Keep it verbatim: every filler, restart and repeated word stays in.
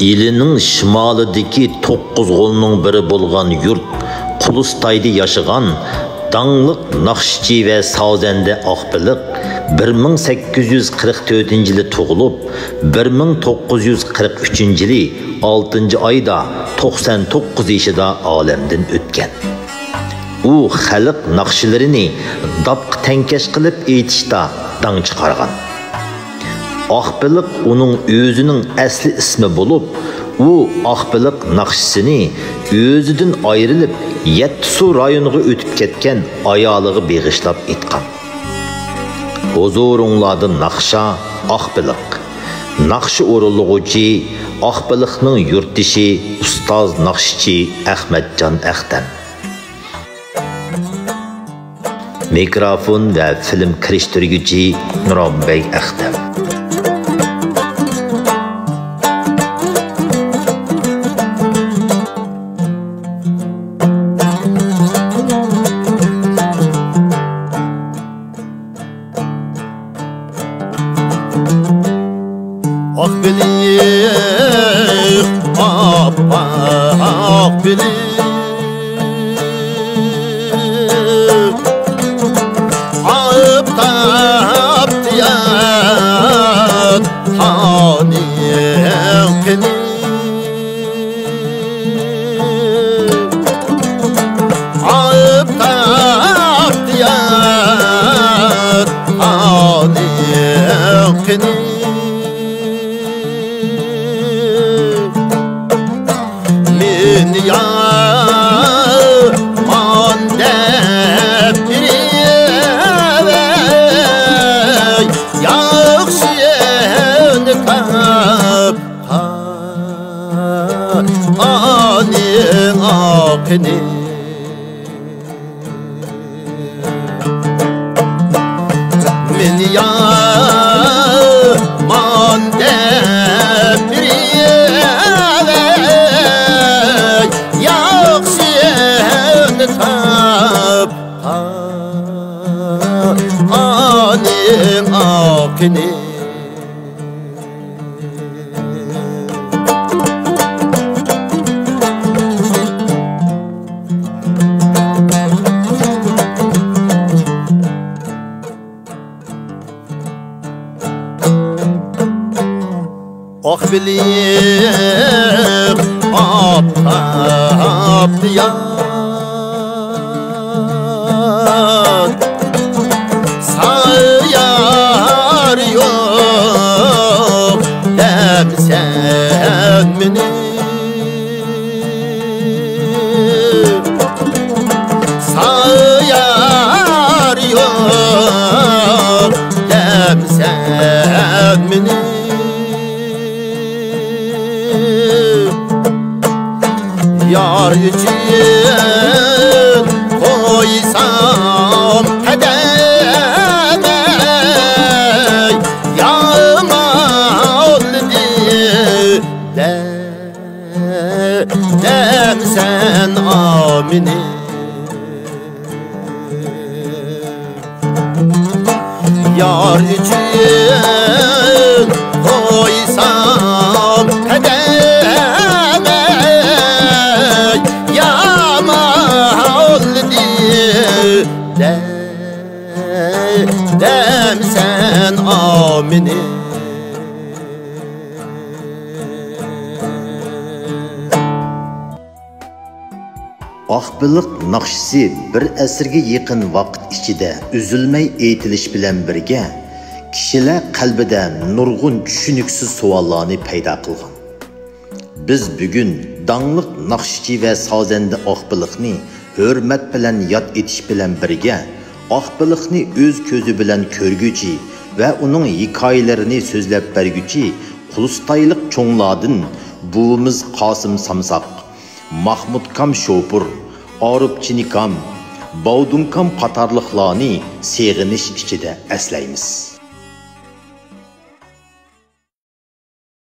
ئىلىنىڭ شىمالىدىكى توققۇز غولنىڭ بىرى بولغان يۇرت قۇلۇستايدا ياشىغان داڭلىق ناخشىچى ۋە سازەندە ئاقبېلىق بىر مىڭ سەككىز يۈز قىرىق تۆتىنچى يىلى تۇغۇلۇپ، بىر مىڭ توققۇز يۈز قىرىق ئۈچىنچى يىلى ئالتىنچى ئايدا توقسان توققۇز يېشىدا ئالەمدىن ئۆتكەن. ئۇ خەلق ناخشىلىرىنى داپقا تەڭكەش قىلىپ ئېيتىشتا داڭ چىقارغان. ئاقبېلىق ئۇنىڭ ئۆزىنىڭ ئەسلى ئىسمى بولۇپ، ئۇ ئاقبېلىق ناخشىسىنى ئۆزىدىن ئايرىلىپ، يەتتىسۇ رايونىغا ئۆتۈپ كەتكەن ئايالىغا بېغىشلاپ ئېيتقان. ھۇزۇرۇڭلاردا ناخشا ئاقبېلىق. ناخشا ئورۇنلىغۇچى ئاقبېلىقنىڭ يۇرتدىشى ئۇستاز ناخشىچى ئەخمەتجان ئەختەم. مىكروفون ۋە فىلىم كىرىشتۈرگۈچى نۇرانبەگ ئەختەم. ئاق بېلىق، ئاپئاق بېلىق، ئاپتاپتا يات قانىڭ قېنى. ئاپتاپتا يات قانىڭ قېنى. مېنى يامان دەپ بىرەۋەي، ياخشىنى تاپ قانىڭ ئاقىنى. مېنى يامان دەپ بىرەۋەي، ياخشىنى تاپ قانىڭ ئاقىنى. ئاق بېلىق ئاپتاپتا يات سايار يوق دەمسەن مېنى. سايار يوق دەمسەن مېنى. يار ئۈچۈن قويسام قەدەمەي، يامانلىدى دەمسەن ئامىنى. يار ئۈچۈن قويسام قەدەمەي، يامانلىدى دەمسەن ئامىنى. ئاقبېلىق ناخشىسى بىر ئەسىرگە يېقىن ۋاقىت ئىچىدە ئۈزۈلمەي ئېيتىلىش بىلەن بىرگە، كىشىلەر قەلبىدە نۇرغۇن چۈشىنىكسىز سوئاللارنى پەيدا قىلغان. بىز بۈگۈن داڭلىق ناخشىچى ۋە سازەندە ئاقبېلىقنى ھۆرمەت بىلەن ياد ئېتىش بىلەن بىرگە، ئاقبېلىقنى ئۆز كۆزى بىلەن كۆرگۈچى ۋە ئۇنىڭ ھېكايىلىرىنى سۆزلەپ بەرگۈچى قۇلۇستايلىق چوڭلاردىن بوۋىمىز قاسىم سامساق، ماخمۇتكام شوپۇر، ئارۇپ چىنىكام، باۋدۇڭكام قاتارلىقلارنى سېغىنىش ئىچىدە ئەسلەيمىز.